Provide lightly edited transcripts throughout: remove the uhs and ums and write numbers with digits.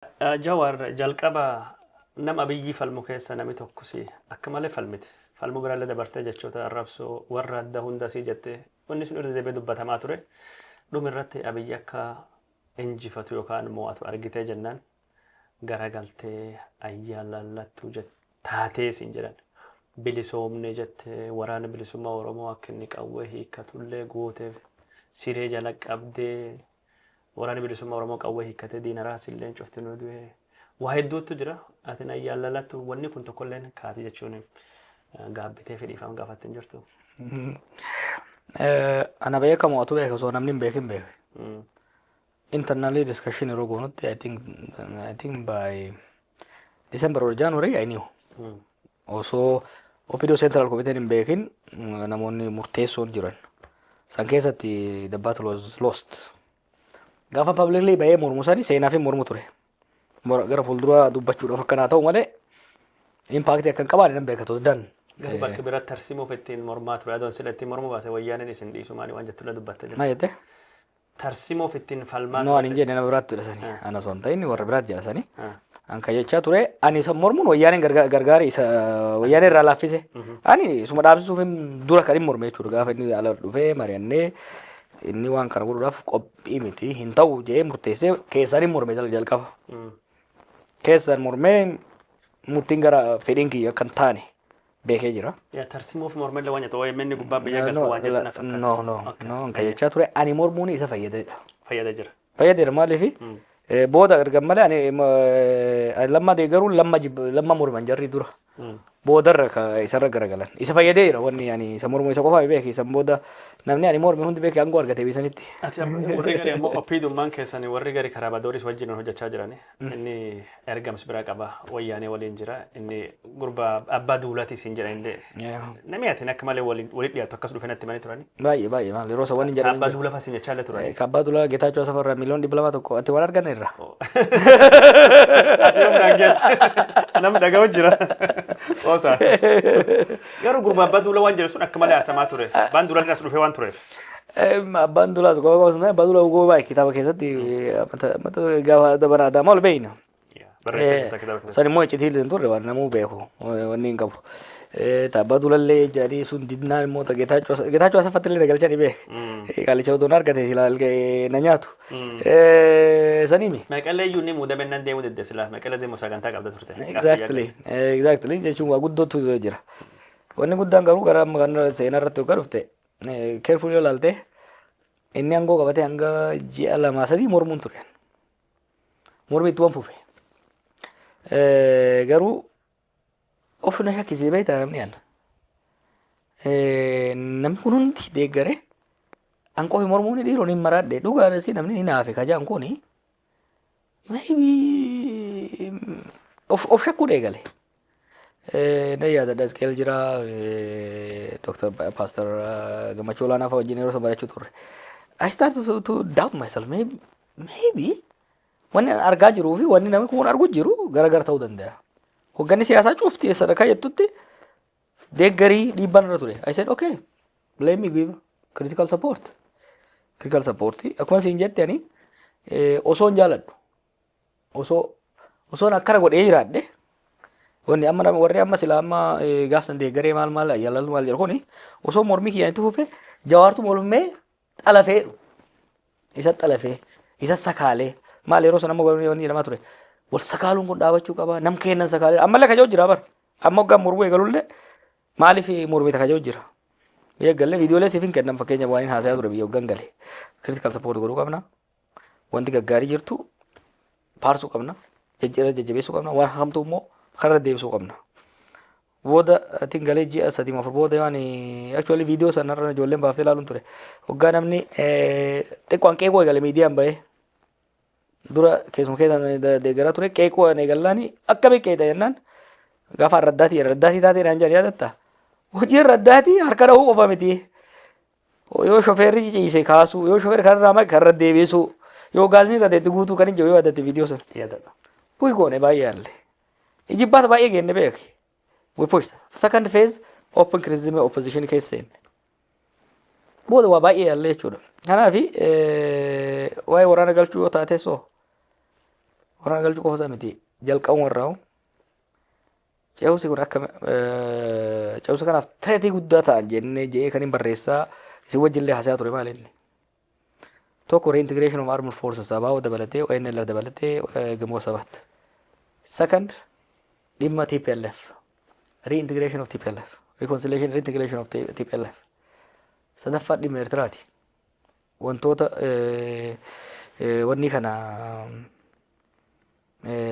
Jawar, jalqaba nama Abiyyii falmu keessa namni tokko si akka malee falmiti. Falmuu biraallee dabartee jechoota arrabsoo warra adda hunda sii jettee wanni sun irra deebi'ee dubbatamaa ture. Dhuma irratti Abiyyi akka injifatu yookaan mo'atu argitee jennaan garagaltee ayyaan lallattuu taatee siin jedhan. Bilisoomne jettee, waraana bilisummaa Oromoo akka inni qawwee hiikkatullee gooteef, siree jala qabdee, waraana bilisummaa Oromoo qawwee hiikkatee diina raasillee cufti nu du'e. Waa hedduutu jira. Ati ayyaan lallattu wanni kun tokkolleen kaati jechuun gaabbitee fedhiifam gaafatte hin jirtu. Ana beekamu atu beeka, osoo namni hin beekin beeke. Internally discussion yeroo goonutti, I think by December or January I knew. Osoo OPDO Central Committee hin beekin namoonni murteessoon jiran. San keessatti the battle was lost. Gaafa publicly bahee mormu sani seenaa fi mormu ture. Gara fuuldura dubbachuudhaaf akkanaa ta'u malee impact akka hin qabaanne nan beeka tos dan. Garuu bakka biratti tarsiimuuf ittiin mormaa ture. Adoon sila ittiin mormuu baate wayyaaneen isin dhiisu maali waan jettudha dubbatte jira. Maal jette? Tarsiimuuf ittiin falmaa. No, ani hin jenne, nama biraatti jedhasanii. Ana osoo hin ta'in warra biraatti jedhasanii. An kan jechaa ture, ani isa mormuun wayyaaneen gargaari isa wayyaanee irraa laaffise. Ani isuma dhaabsisuuf dura kan hin morme jechuudha. Gaafa inni ala dhufee mari'annee inni waan kana godhuudhaaf qophii miti, hin ta'u jedhee murteessee keessaan hin morme jalqaba. Keessaan mormee murtiin gara fedhiin kiyya akka hin taane beekee jira. Yaa, tarsiimuuf mormellee waan jettu OMN gubbaa biyya galtu waan jettu na fakkaata. No, no, no, kan jechaa ture ani mormuun isa fayyadeedha. Fayyada jira. Fayyadeera, maaliifi booda erga malee ani Lammaa deeggaruun Lamma morman jarri dura. Boodarra ka isarra garagalan. Isa fayyadee jira wanni ani isa mormu isa qofaa beeki, isan booda namni ani morme hundi beeki aangoo argate biisanitti. Ati warri gari ammoo OPDOmmaan keessanii warri gari karaa Badooris wajjin hojjechaa jirani. Inni ergamsi biraa qaba, wayyaanee waliin jira. Inni gurbaa abbaa duulati siin jedhan illee. Namni ati akka malee waliin walitti dhiyaatu akkas dhufe natti himanii turani. Baay'ee baay'ee, maal yeroo isa wanni jedhan. Abbaa duula fas jechaa illee turani. Ka abbaa duulaa Geetaachoo Asafarraa miliyoona 200 ati waan arganne irra. Ati yoom dhageette? Namni dhaga'u jira. Qoosa. Garuu gurbaa abbaa duula waan jedhu sun akka malee haasamaa ture. Abbaan duula as dhufee waan tureef. Abbaan duulaas qofa qofa sun abbaa duulaa gobaa kitaaba keessatti mata gaafa dabana adaamaa ol beeyna. Barreessee jirta kitaaba keessatti. San immoo iccitii hin turre, waan namuu beeku wanni hin qabu. Abbaa duulallee jedhanii sun didnaan immoo Geetaachoo Asaffatti illee galchanii beek. Qaalicha otoo argate silaa na nyaatu. Saniimi. Meeqallee iyyuu inni muudame nan deemuu didde, silaa Meeqallee deemuu sagantaa qabda turte. Exactly jechuun waa guddootu jira. Wanni guddaan garuu gara amma kan seenaa irratti hoggaa dhufte carefully yoo ilaalte, inni aangoo qabatee hanga ji'a 2-3 mormuun ture. Mormi itti waan fufe. Garuu of na shakkisee beektaa namni ana. Namni kun hundi deeggaree an qofi mormuun dhiiroo ni maraadhe, dhugaadha si namni ni naafe kajaan kuni maybe of shakkuu eegale. Na yaadadha, Isqeel jira, Dr. Pastor Gammachuu Olaanaa fa'aa wajjin yeroo isa barachuu turre. I started to doubt myself. Maybe wanni an argaa jiruu fi wanni namni kun argu jiru gargar ta'uu danda'a. Hogganni siyaasaa cufti sadarkaa jettutti deeggarii dhiibbaan irra ture. I said, "Okay, let me give critical support." Critical support akkuma siin jette, ani osoon jaaladhu, osoo osoon akkana godhee jiraadhe, wanni amma warri amma sila amma gaafsan deeggaree maal maal yaalallu maal jedhu kuni osoo mormii kiyyaan itti fufe, Jawaartu mormee xalafee isa xalafee isa sakaalee maal yeroo sana amma wanni jedhamaa ture, wal sakaaluun kun dhaabachuu qaba, nam kennan sakaalee ammallee kajoo jira bar. Amma hoggaan mormuu eegalullee maaliif mormita kajoo jira. Biyya galee viidiyoolee siif hin kennan, fakkeenya waan hin haasayaa ture biyya hoggaan gale, critical support godhuu qabna, wanti gaggaarii jirtu faarsuu qabna, jajjira jajjabeessuu qabna, waan hamtuu immoo karra deebisuu qabna. Booda atiin galee ji'a 3-4 booda waan actually viidiyoo sanarra ijoolleen baaftee ilaaluun ture. Hoggaa namni xiqqoon qeequu eegale, miidiyaan bahee dura keessuma keessan deeggaraa ture, qeequu eegallaani akka qeeqa jennaan, gaafa raddaatii raddaatii taatee naan jedhan, yaadatta. Hojiin raddaatii harka dhahuu qofa miti. Yoo shofeerri ciise kaasuu, yoo shofeerri karraa maqe karra deebisuu, yoo gaasni irra deetti guutuu kan hin jiru, yoo yaadatte viidiyoo sana. Yaadadha. Push goone baay'ee yaalle. Ijibbaata baay'ee geenne beeki. We pushed. Second phase open criticism opposition keessa seenne. Booda waa baay'ee yaalle jechuudha. Kanaaf waa'ee waraana galchuu yoo taate soo Waraana galchuu qofa isaa miti, jalqabuma irraa ce'umsi kun akka ce'umsa kanaaf threat guddaa ta'an jennee jedhee kan hin barreessaa isin wajjillee haasaa ture maal inni. Tokko, reintegration of armed forces, ABO dabalatee, ONLF dabalatee, Ginboot Sabaat. Second, dhimma TPLF, reintegration of TPLF, reconciliation, reintegration of TPLF. Sadaffaa, dhimma Eertiraati. Wantoota wanni kana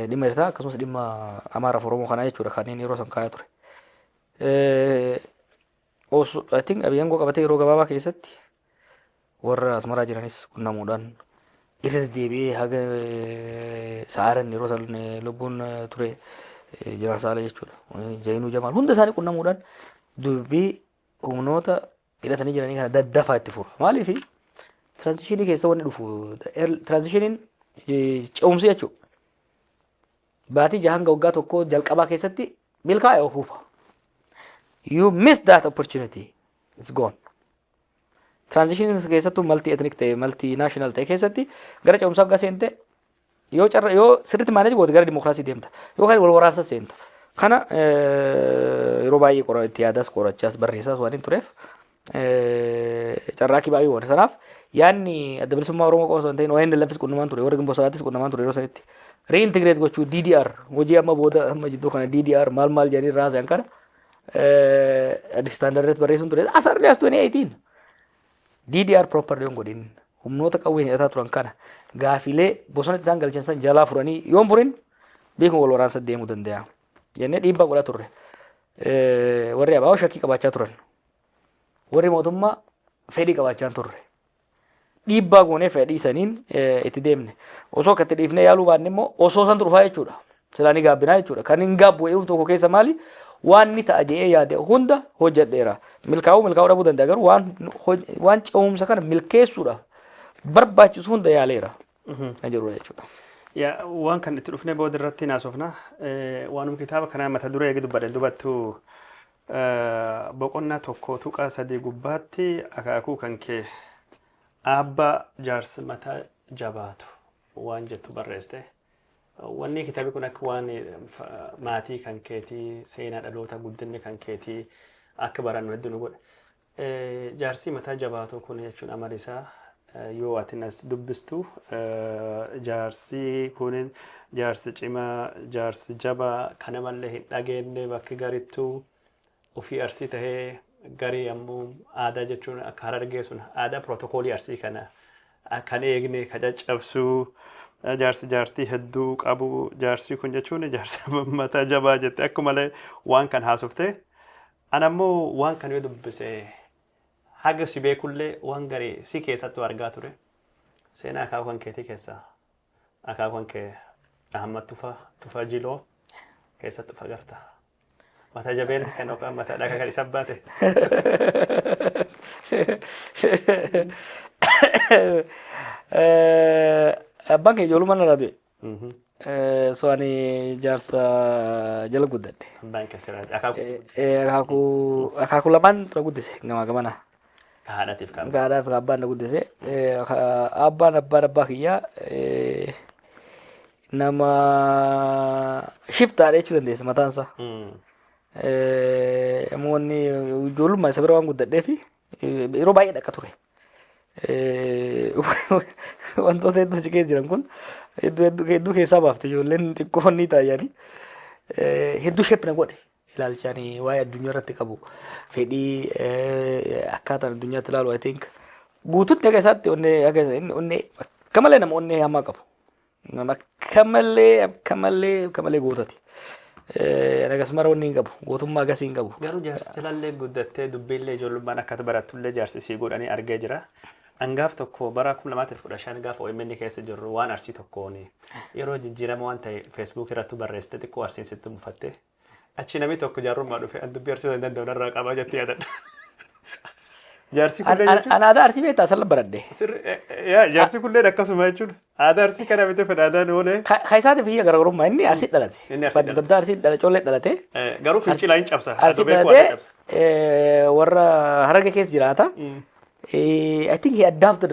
dhimma Eertiraa akkasumas dhimma Amaaraaf Oromoo kanaa jechuudha kanneen yeroo san kaayaa ture. I think Abiyyi aangoo qabatee yeroo gabaabaa keessatti warra Asmaraa jiranis qunnamuudhaan irra deddeebi'ee haga sa'aaran yeroo san lubbuun ture jiran saala jechuudha. Zainuu Jamaal hunda isaanii qunnamuudhaan dubbii humnoota hidhatanii jiranii kana daddafaa itti fura. Maaliif transition keessa wanni dhufu, transitioniin, ce'umsi jechuudha. Baatii 6 hanga waggaa 1 jalqabaa keessatti milkaa'e ofuufa. You miss that opportunity. It's gone. Transition keessattuu multi ethnic ta'e, multi national ta'e keessatti gara ce'umsaa waggaa seente, yoo carra yoo sirriitti manage goote gara dimokiraasii deemta, yookaan wal waraansa seenta. Kana yeroo baay'ee qora itti yaadaas, qorachaas, barreessaas waan hin tureef carraaqqii baay'ee goone. Sanaaf yaadni Adda Bilisummaa Oromoo qofa osoo hin ta'in ONLFis qunnamaan ture, warra Ginboot Sabaattis qunnamaan ture yeroo sanitti. Reintegrate gochuu, DDR hojii amma booda amma jidduu kana DDR maal maal jedhanii raasan kana Addis Standard barreessuun ture. As early as 2018. DDR properly yoon godhin, humnoota qawween hidhataa turan kana gaafilee bosonatti isaan galchan san jalaa furanii yoon furin, beekuma wal waraansa deemuu danda'a. Jennee dhiibbaa godhaa turre. Warri ABO shakkii qabaachaa turan. Warri mootummaa fedhii qabaachaa turre. Dhiibbaa goonee fedhii saniin itti deemne. Osoo akka itti dhiifnee yaaluu baanne immoo osoo santu dhufaa jechuudha. Silaa ni gaabbinaa jechuudha. Kan hin gaabbu jedhuuf tokko keessa maali? Waan ni ta'a jedhee yaade hunda hojjedheera. Milkaa'uu milkaa'uu dhabuu danda'a, garuu waan ce'umsa kana milkeessuudhaaf barbaachisu hunda yaaleera. Kan jedhudha jechuudha. Yaa, waan kan itti dhufnee booda irratti naasofna. Waanuma kitaaba kanaa mata duree eegi dubbadhe dubattu, boqonnaa 1.3 gubbaatti akaakuu kan kee abbaa jaarsi mataa jabaatu waan jettu barreessite. Wanni kitaabni kun akka waan maatii kan keetii, seenaa dhaloota, guddinni kan keetii akka barannu hedduu nu godhe. Jaarsi mataa jabaatu kun jechuun amala isaa yoo ati as dubbistu, jaarsi kun jaarsi cimaa, jaarsi jabaa kana mallee hin dhageenye, bakki garittuu ofii Arsii tahee, garii ammoo aadaa jechuun akka Harargee sun aadaa pirootokoolii Arsii kana kan eegne ka caccabsuu, jaarsi jaartii hedduu qabu, jaarsi kun jechuun jaarsa mataa jabaa jette akka malee waan kan haasofte. Ana ammoo waan kan yoo dubbise haga si beekullee waan garii si keessattuu argaa ture. Seenaa akaakuu kan keetii keessaa akaakuun kee Ahmad Tufaa, Tufaa Jiloo keessatti of agarta. Mata jabeen kan yookaan mata dhagaa kan isa baate. Abbaan kee ijoollummaan irraa du'e. So ani jaarsa jala guddadhe. Abbaan kee sirraa akaakuu si guddise. Akaakuu lamaan na guddise gamaa gamana. Ka haadhaatiif ka abbaa. Haadhaa fi abbaan na guddise. Abbaan abbaan abbaa kiyyaa nama shiftaadha jechuu dandeessa mataan isaa. Namoonni ijoollummaa isa bira waan guddadheef yeroo baay'ee dhaqa ture. Wantoota hedduu achi keessa jiran kun hedduu hedduu hedduu keessaa baafte ijoolleen xiqqoon ni taa'anii hedduu shape na godhe, ilaalchaanii waa'ee addunyaa irratti qabu, fedhii akkaataan addunyaatti ilaalu. I think guututti akka isaatti onnee akka inni onnee akka malee, nama onnee hamaa qabu, nama akka malee akka malee akka malee gootati. Akkasuma onni hin qabu, gootummaa agasii hin qabu. Garuu jaarsi jalallee guddattee, dubbiillee ijoollummaan akka barattullee jaarsi sii godhanii argee jira. Angaaf tokko bara 2015 gaafa OMN keessa jirru waan Arsii tokkoon yeroo jijjiirama waan ta'e Facebook irratti barreessite, xiqqoo Arsiin sitti mufatte. Achi namni tokko jaarrummaa dhufe, an dubbii Arsii hin danda'u narraa qabaa jettee yaadadha. Jaarsi kunneen jechuun An aadaa Arsii beektaa san baradhe. Sirri yaa, jaarsi kunneen akkasuma jechuun aadaa Arsii kana bitee fedha aadaan oolee. Ka isaatiif iyya garaagarummaa, inni Arsii dhalate. Inni Arsii dhalate. Baddaa Arsii dhalate, collee dhalate. Garuu fincilaa hin cabsa. Arsii Adoo beekuu aadaa dhalatee cabsa. warra Hararge keessa jiraata. I think he adapted,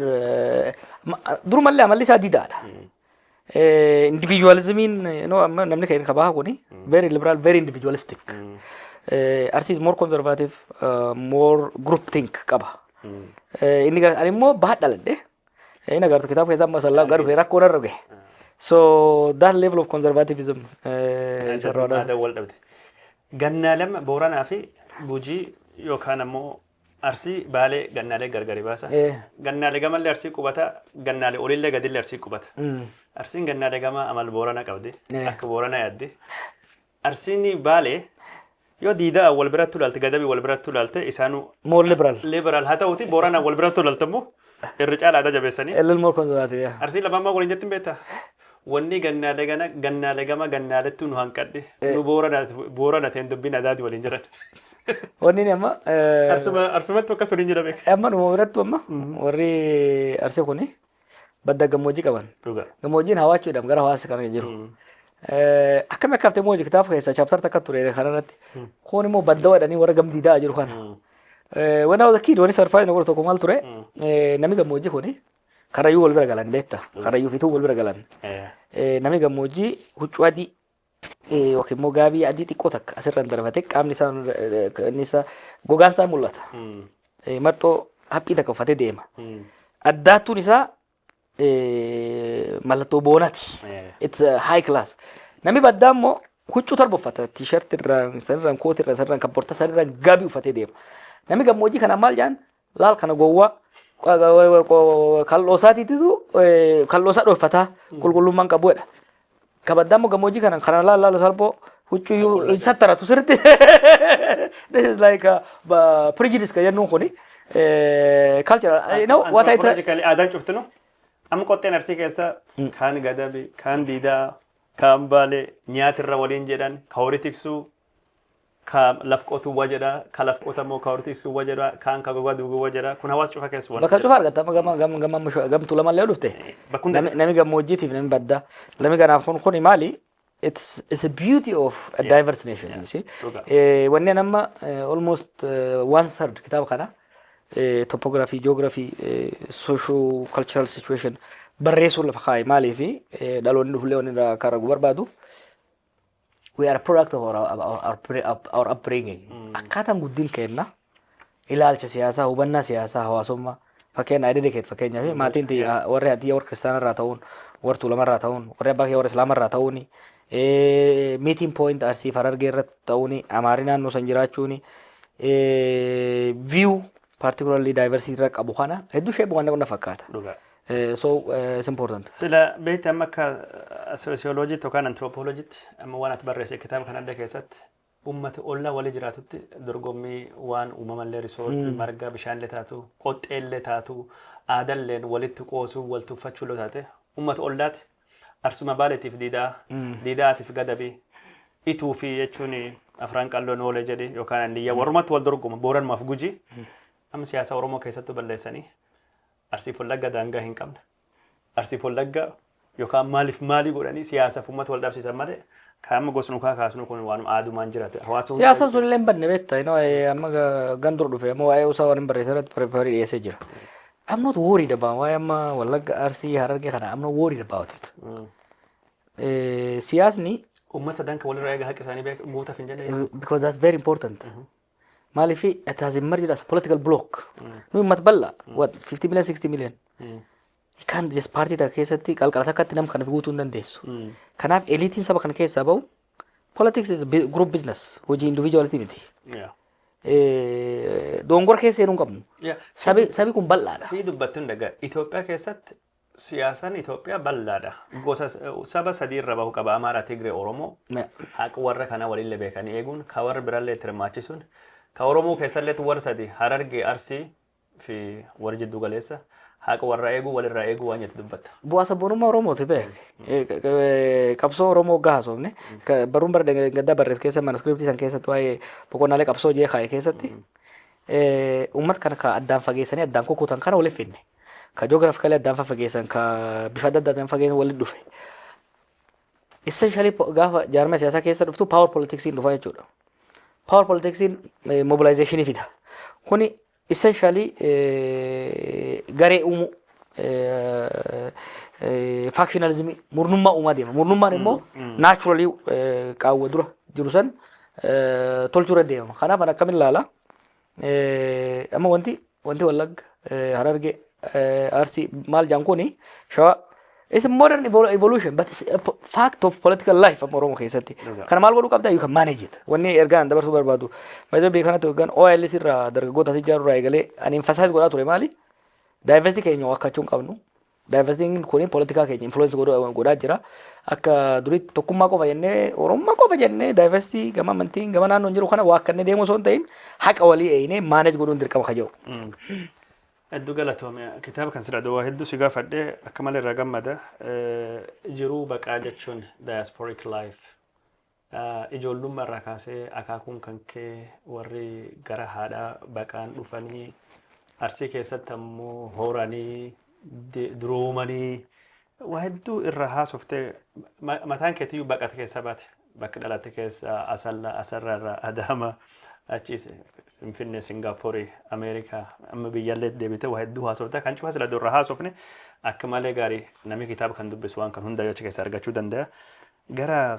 durumallee amalli isaa didaadha. Individualismiin no, amma namni kan kabaa kuni very liberal, very individualistic. Arsii is more conservative, more group think qaba. Inni ani immoo baha dhaladhe. Inni agartu kitaaba keessaa amma sallaa gara dhufee rakkoo narra gahe. So that level of conservatism isarraa dhala. Aadaa wal dhabde. Gannaa lama Booranaa fi Gujii yookaan ammoo Arsii, Baalee gannaalee gargari baasa. Gannaalee gamallee Arsii qubata, gannaalee olillee gadillee Arsii qubata. Arsiin gannaalee gama amal Boorana qabdi. Akka Boorana yaaddi. Arsiin Baalee yoo diidaa wal biratti ilaalte, gadabii wal biratti ilaalte, isaanuu More liberal. Liberal haa ta'uti, Boorana wal biratti ilaalte immoo irra caala aadaa jabeessanii. A little more conservative, yeah. Arsii lamammaa waliin jettin beektaa? Wanni gannaalee gana gannaalee gama gannaaletti nu hanqadhe. Nu Boorana Boorana ta'een dubbiin adaadi waliin jedhan. Wanni inni amma Arsuma Arsumatti akkas waliin jedha beeka. Amma dhuma birattu amma warri Arsii kuni badda gammoojjii qaban. Gammoojjiin hawaachuu jedhama gara hawaasa kana jiru. Akkami akka haftee immoo kitaaba keessa chapter takka ture kanarratti. Kun immoo badda jedhanii warra gamdiidaa jiru kana. When I was a kid, wanni surprise na godhu tokko maal ture? Namni gammoojjii kuni Karrayyuu wal bira galan beekta. Karrayyuu fituu wal bira galan. Namni gammoojjii huccuu adii yookiin immoo gaabii adii xiqqoo takka asirraan darbatee qaamni isaa inni isaa gogaan isaa mul'ata. Marxoo haphii takka uffatee deema. Addaattuun isaa mallattoo boonaati. It's a high class. Namni baddaa immoo huccuu torba uffata. T-shirt irraan, sanirraan, kootii irraan, sanirraan, kabborta sanirraan gaabii uffatee deema. Namni gammoojjii kana maal jedhan? Laal kana gowwaa kal'oo isaatiitu kal'oo isaa dhoofataa qulqullummaan qabu jedha. Kabaddaa immoo gammoojjii kana kana laal laal salphoo huccuu sattaratu sirriitti. This is like a prejudice kan jennuun kuni cultural. You know what I try. Anthropologically aadaan cuftinu amma qoxxeen Arsii keessa kaan Gadabi, kaan Diidaa, kaan Baalee nyaatirra waliin jedhan, ka horii tiksuu, ka laf qotuuwwa jedha, ka laf qotamoo ka horii tiksuu jedha, kaan ka gogaa duuguwwa jedha. Kun hawaasa cufa keessa waan Bakka cufa argatta amma gama gama gama gamtuu lamallee dhufte. Bakka hunda. Nami gammoojjiitiif nami baddaa. Nami kanaaf kun maali? It's a beauty of a diverse nation. You see. Wanni an amma almost one third kitaaba kana topography, geography, socio cultural situation barreessuun lafa kaa'e maaliifi dhaloonni dhufullee wanni irraa akka argu barbaadu. We are a product of our upbringing. Akkaataan guddin keenna ilaalcha siyaasaa, hubannaa siyaasaa, hawaasummaa fakkeenya I dedicate fakkeenyaaf maatiin tiyya warri haadha warra kiristaana irraa ta'uun, warra Tuulama irraa ta'uun, warri abbaa kiyya warra Islaama irraa ta'uun, meeting point Arsii fi Harargee irratti ta'uun, Amaarii naannoo san jiraachuun, view particularly diversity irra qabu kana hedduu shape waan na fakkaata. So it's important. Sila beekte amma akka soosiyooloojiitti yookaan antiroopooloojiitti amma waan ati barreesse kitaaba kana adda keessatti ummata ollaa walii jiraatutti dorgommii waan uumamallee resource marga bishaanillee taatu, qoxxeellee taatu, aadalleen walitti qoosuu, wal tuffachuu illee taate, ummata ollaati Arsuma Baaleetiif Diidaa, Diidaatiif Gadabii, Ituu fi jechuun Afraan Qalloo Noolee jedhi yookaan Andiyyaa warrumatti wal dorgoma Booranumaaf Gujii amma siyaasa Oromoo keessatti balleessanii Arsiif Wallagga daangaa hin qabne. Arsiif Wallagga yookaan maaliif maalii godhanii siyaasaaf uummata wal dhabsiisan malee kan amma gosnu kaa kaasnu kun waan aadumaan jiraate. Hawaasa hunda. Siyaasaan sun illee hin badne beekta. You know, amma gandur dhufe amma waa'ee usaa waan hin barreesse irratti paper dhiyeessee jira. I'm not worried about waa'ee amma Wallagga, Arsii, Harargee kana. I'm not worried about it. Siyaasni Uummata sadan kan walirraa eega haqa isaanii beek guutaaf hin jenne. Because that's very important. Maaliif it has emerged as a political block. Nu uummata bal'aa, what, 50 million, 60 million. You can't just paartii takka keessatti qalqala takkatti nam kana guutuu hin dandeessu. Kanaaf eliitiin saba kana keessaa bahu politics is a group business, hojii individuality miti. Dongora keessa seenuu hin qabnu. Sabi kun bal'aadha. Sii dubbattuun dhagaa Itoophiyaa keessatti siyaasaan Itoophiyaa bal'aadha. Gosa saba sadii irra bahu qaba: Amaaraa, Tigree, Oromoo. Haqa warra kana walillee beekanii eeguun ka warra birallee itti hirmaachisuun ka Oromoo keessallee warra sadi Harargee, Arsii fi warra jiddu galeessa haqa warra eeguu walirraa eeguu waan jettu dubbatta. Bu'aa sabboonummaa Oromooti beek. Qabsoo Oromoo gaha soofne. Barruun bara gaddaa barreesse keessa manuscriptii san keessatti waa'ee boqonnaalee qabsoo jee kaa'e keessatti uummata kana ka addaan fageessanii addaan kukkutan kana walitti finne. Ka geographically addaan fageessan, ka bifa adda addaan fageessan walitti dhufe. Essentially gaafa jaarmaa siyaasaa keessa dhuftu power politicsiin dhufa jechuudha. Power politicsiin mobilizationii fida. Kuni essentially garee uumuu. Factionalism murnummaa uumaa deema. Murnummaan immoo naturally qaawwa dura jiru san tolchuu irra deema. Kanaaf an akkamiin ilaala? Amma wanti Wallagga, Harargee, Arsii maal jaan kuni, Shawaa, it's a modern evolution, but it's a fact of political life amma Oromoo keessatti. Kana maal godhuu qabda? You can manage it. Wanni ergaan an dabarsuu barbaadu. Baay'ee biyya kanatti hoggan OLS irraa dargaggoota asii ijaaruu irraa eegalee ani emphasize godhaa ture maali? Diversity keenya wakkachuu hin qabnu. Diversity kuni politikaa keenya influence godhaa jira. Akka duriitti tokkummaa qofa jennee, Oromummaa qofa jennee, diversity gama amantiin gama naannoon jiru kana waakkannee deemuu osoo hin ta'in, haqa walii eeynee manage godhuun dirqama ka jiru. Hedduu galatoome. Kitaaba kan sirraa waa hedduu si gaafadhe, akka malee irraa gammada. Jiruu baqaa jechuun diasporic life. Ijoollummaa irraa kaasee akaakuun kan kee warri gara haadhaa baqaan dhufanii, Arsii keessatti ammoo horanii duroomanii, waa hedduu irraa haasoftee, mataan keetiyyuu baqate keessa baate, bakka dhalatte keessa Asalla, Asarra irraa Adaama, achiis Finfinnee, Singaaporii, Ameerikaa, amma biyyallee deebitee waa hedduu haasofte. Kan cufa sila irraa haasofne akka malee gaarii. Namni kitaaba kan dubbisu waan kan hunda achi keessa argachuu danda'a. Gara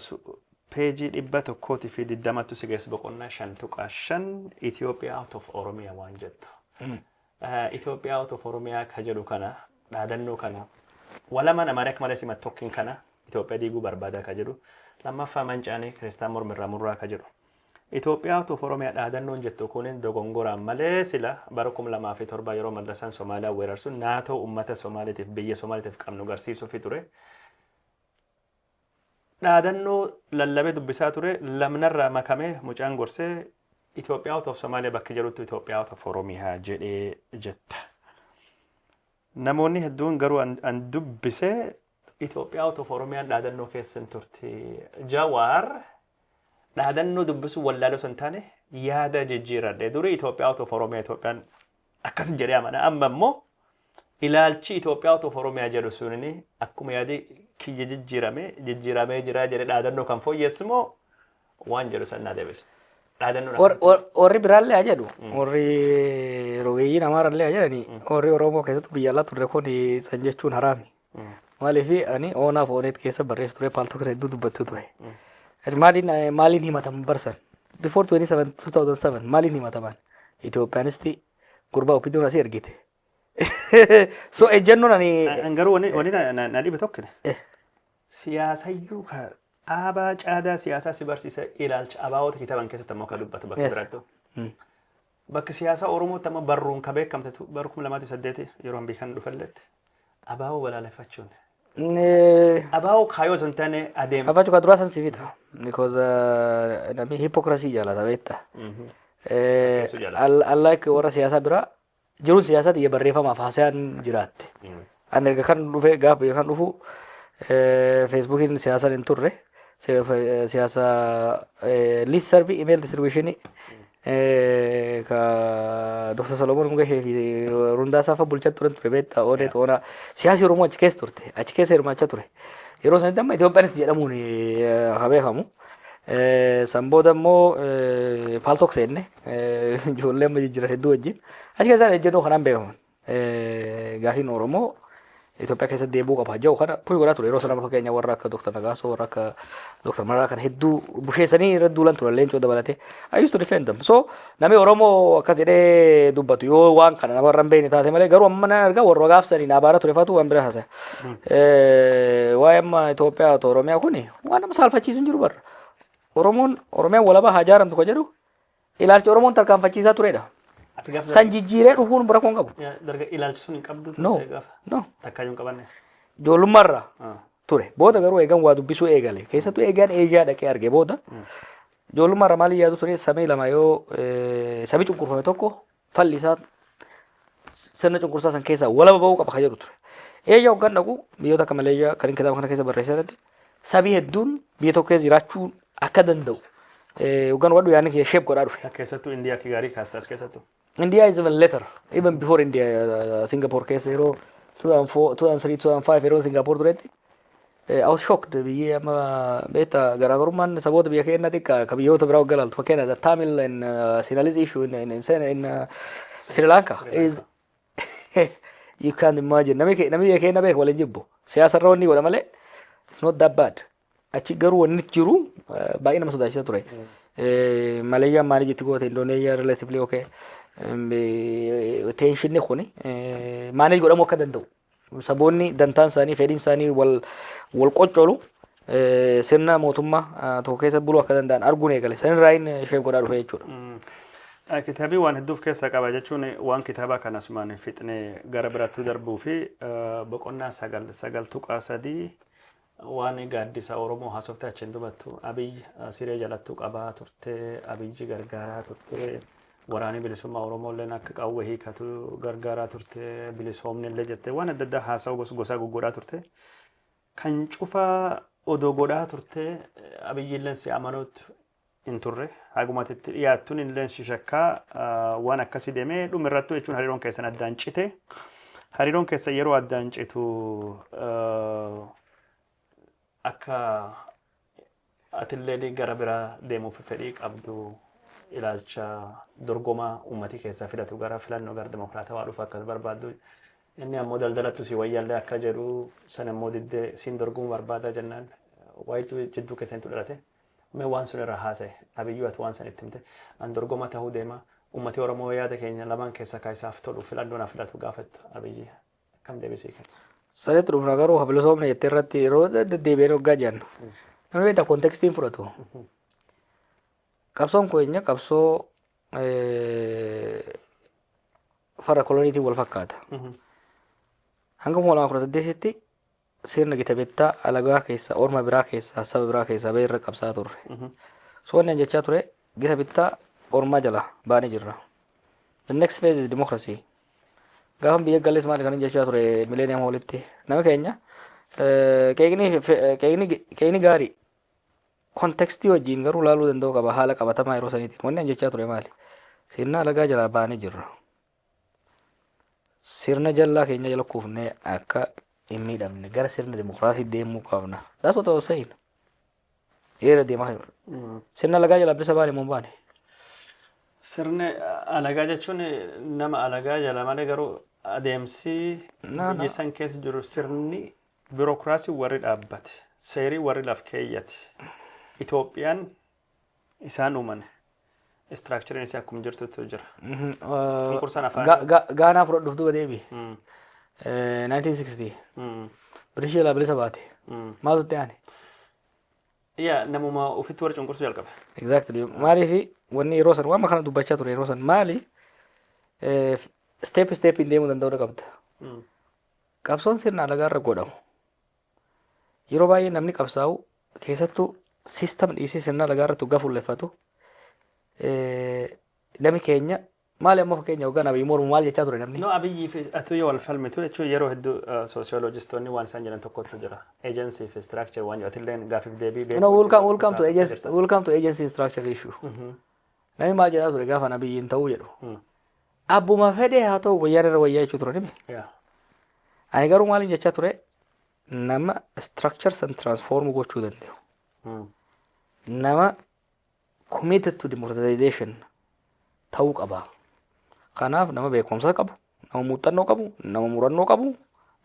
peejii 120ttu si geessa, boqonnaa 5.5, Itoophiyaa out of Oromiyaa waan jettu. Itoophiyaa out of Oromiyaa ka jedhu kana, dhaadannoo kana walama namaa akka malee simat. Tokkin kana Itoophiyaa diiguu barbaada ka jedhu, lammaffaa mancaanii kiristaan mormirraa murraa ka jedhu. Itoophiyaa out of Oromiyaa dhaadannoon jettu kunin dogongoraan malee sila bara 2007 yeroo Mallasaan Somaaliyaa weerarsu naatoo uummata Somaaliitiif, biyya Somaaliitiif qabnu garsiisuufi ture. Dhaadannoo lallabee dubbisaa ture lamnarraa makamee mucaan gorsee Itoophiyaa out of Somaaliyaa bakka jedhutti Itoophiyaa out of Oromiyaa jedhee jetta. Namoonni hedduun garuu an dubbisee Itoophiyaa out of Oromiyaan dhaadannoo keessa hin turti. Jawaar dhaadannoo dubbisuu wallaaloo osoo hin taane yaada jijjiiradhe. Durii Itoophiyaa out of Oromiyaa, Itoophiyaan akkas jedhee amana. Amma immoo ilaalchi Itoophiyaa out of Oromiyaa jedhu sunini akkuma yaadi kiyya jijjiirame jijjiiramee jira jedhee dhaadannoo kan fooyyessu moo waan jedhu san naa deebise. Dhaadannoon Warri biraallee haa jedhu, warri rogeeyyiin Amaarallee haa jedhani, warri Oromoo keessattuu biyya alaa turre kun san jechuun haraami. Maaliif? Ani oonaaf ooneet keessa barreessu ture, Paltalk hedduu dubbachuu ture. Maaliin maaliin himataman barsan? Before 27 2007 maaliin himataman? Itoophiyaanisti gurbaa OPDOn asii ergite. So ejjennoon ani An garuu wanni na dhibe tokko siyaasayyuu ka dhaabaa caadaa siyaasaa si barsiisa, ilaalcha abaawota kitaaban keessatti ammoo ka dubbatu bakka biraattu. Bakki siyaasaa Oromootti amma barruun ka beekamte bara 2008 yeroo biyya kan dhufalletti abaawoo balaaleffachuun. Abaawoo kaayyoo osoo hin taane adeema. Afaan cukaa duraa san si fixa. Because namni hypocrisy jaalata, beekta. Fakkeessuu jaalata. Unlike warra siyaasaa biraa, jiruun siyaasaa xiyya barreeffamaaf haasayaan jiraatte. Ani erga kan dhufe, gaafa biyya kan dhufu, Facebookiin siyaasaan hin turre. Siyaasa listserv, email distribution ka Dr. Solomon Mugashee fi Rundaasaa fa bulchaa turan ture, beektaa, oonee toonaa siyaasi Oromoo achi keessa turte, achi keessa hirmaachaa ture. Yeroo sanitti amma Itoophiyaanis jedhamuun haa beekamu. San booda immoo Paltalk seenne, ijoollee amma jijjiiran hedduu wajjin achi keessaan ejjennoo kanaan beekaman. Gaafiin Oromoo Itoophiyaa keessatti deebi'uu qaba jedhu kana push godhaa ture. Yeroo sana fakkeenya warra akka Dr. Nagaasoo, warra akka Dr. Mararaa kana hedduu busheessanii irra duulan turan, Leencoo dabalatee. I used to defend them. So namni Oromoo akkas jedhee dubbatu yoo waan kana namarra hin beekne taate malee, garuu amma nan argaa warra gaafsanii na abaara ture faatu waan bira haasa'e. Waa'ee amma Itoophiyaa otoo Oromiyaa kuni waan nama saalfachiisu hin jiru barra. Oromoon Oromiyaan walabaa haa ijaaramtu ka jedhu ilaalcha Oromoon tarkaanfachiisaa turedha. Ati gaafa San jijjiiree dhufuun bira koon qabu. Darga ilaalchi sun hin qabdu No. turte gaafa. No. Takka hin qabanne. Ijoollummaarraa ture. Booda garuu eegan waa dubbisuu eegale. Keessattuu eegan Eeshiyaa dhaqee arge booda, ijoollummaarraa maaliin yaadu ture? Samii lama yoo sabi cunqurfame tokko falli isaa sirna cunqursaa san keessaa walaba ba'uu qaba kan jedhu ture. Eeshiyaa hoggan dhaqu, biyyoota akka Maleeshiyaa kan inni kitaaba kana keessa barreesse irratti, sabii hedduun biyya tokko keessa jiraachuu akka danda'u hoggan hubadhu yaadni kiyya shape godhaa dhufe. Keessattuu Indiyaa akka gaarii kaastas keessattuu. India is even later, even before India, Singapore keessa yeroo 2004, 2003, 2005 yeroo Singapore turetti, I was shocked. Biyyi amma beekta garaagarummaan saboota biyya keenya xiqqaa ka biyyoota biraa waggaa ilaaltu, fakkeenya the Tamil and Sinhalese issue in Sri Lanka is You can't imagine. Namni biyya keenya beeku waliin jibbu. Siyaasa irra wanni godha malee it's not that bad. Achi garuu wanni jiru baay'ee nama sodaachisa ture. Maleeyyaan maali jetti goote, Indoneezhiyaa relatively okay. Tensionni kuni manage godhamuu akka danda'u. Saboonni dantaan isaanii, fedhiin isaanii wal wal qoccolu sirna mootummaa tokko keessa buluu akka danda'an arguun eegale. Sanirraa inni ishee godhaa dhufe jechuudha. Kitaabii waan hedduuf keessaa qaba jechuun waan kitaaba kana asumaan fixnee gara biraatti darbuu fi boqonnaa 9, 9.3 waan gaaddisa Oromoo haasofte achiin dubattu Abiy siree jalattuu qabaa turte, Abiyyi gargaaraa turte, waraanni bilisummaa Oromoo illee akka qawwee hiikatu gargaaraa turte, bilisoomni illee jette, waan adda addaa haasa'u gosa goggodhaa turte. Kan cufa odoo godhaa turte Abiyyi illee si amanuutti hin turre, hagumatti itti dhiyaattuun illee si shakkaa waan akkasii deemee dhumirrattu jechuun hariiroon keessan addaan cite. Hariiroon keessan yeroo addaan citu akka atillee gara biraa deemuuf fedhii qabdu, ilaalcha dorgomaa uummatii keessaa filatu gara filannoo gara dimokiraatawaa dhufu akka barbaaddu, inni ammoo daldalattu si wayyaallee akka jedhu, san ammoo diddee siin dorgomuu barbaada jennaan wayitu jidduu keessanitti dhalate. Mee waan sun irra haasa'e. Abiyyuu ati waan san itti himte, an dorgoma ta'uu deema, uummati Oromoo yaada keenya lamaan keessaa ka isaaf tolu filannoo na filatu gaafattu, Abiyyi akkam deebisii kenna? Sanitti dhufna, garuu bilisoomne jettee irratti yeroo deddeebi'een waggaa jennu. Namni beektaa contextiin fudhatu. Qabsoon keenya qabsoo farra koloniitiin wal fakkaata. Hanga 2018tti sirna gita bittaa alagaa keessa, orma biraa keessa, saba biraa keessaa bahee irra qabsaa turre. So wanni ani jechaa ture, gita bittaa ormaa jala baanee jirra. The next phase is democracy. Gaafa biyya galles maali kan inni jechaa ture Millennium Hallitti? Nama keenya qeeqni gaarii contextii wajjin garuu laaluu danda'u qaba, haala qabatamaa yeroo saniitiin. Wanni ani jechaa ture maali? Sirna alagaa jalaa baanee jirra. Sirna jallaa keenya jala kuufnee akka hin miidhamne gara sirna dimokiraasii deemuu qabna. That's what I was saying. Hiriira deemaa jiru. Sirna alagaa jalaa bilisa baane moo hin baane? Sirni alagaa jechuun nama alagaa jala malee, garuu adeemsi No, no. biyya san keessa jiru, sirni biirokiraasii warri dhaabbate, seerii warri laf keeyyate, Itoophiyaan isaan uuman, structureiin isii akkuma jirtutti jira. Cunqursaan afaanii. Gaanaa fudhadhuuf duuba deebi. 1960 British jalaa bilisa baate. Maaltu itti aane? Yaa, namuma ofitti warri cunqursuu jalqabe. Exactly. Maaliif wanni yeroo san waan kana dubbachaa ture yeroo san maali? Step step deemuu danda'uu qabda. Qabsoon sirna alagaa irra godhamu. Yeroo baay'ee namni qabsaa'u, keessattuu system dhiisee sirna alagaa irratti hoggaa fuulleffatu, namni keenya maali? Amma fakkeenya hoggaan Abiyyi mormu maal jechaa ture namni? No, Abiyyi fi atu yoo wal falmitu jechuun yeroo hedduu sociologistoonni waan isaan jedhan tokkotu jira. Agency fi structure waan jedhu atilleen gaafiif deebii No, we'll come to agency, we'll come to agency structure issue. Namni maal jedhaa ture gaafa Abiyyiin ta'uu jedhu? Abbuma fedhee haa ta'u wayyaan irra wayyaa jechuu ture nimi. Ani garuu maaliin jechaa ture? Nama structure san transform gochuu danda'u. Nama committed to democratization ta'uu qaba. Kanaaf nama beekumsa qabu, nama muuxannoo qabu, nama murannoo qabu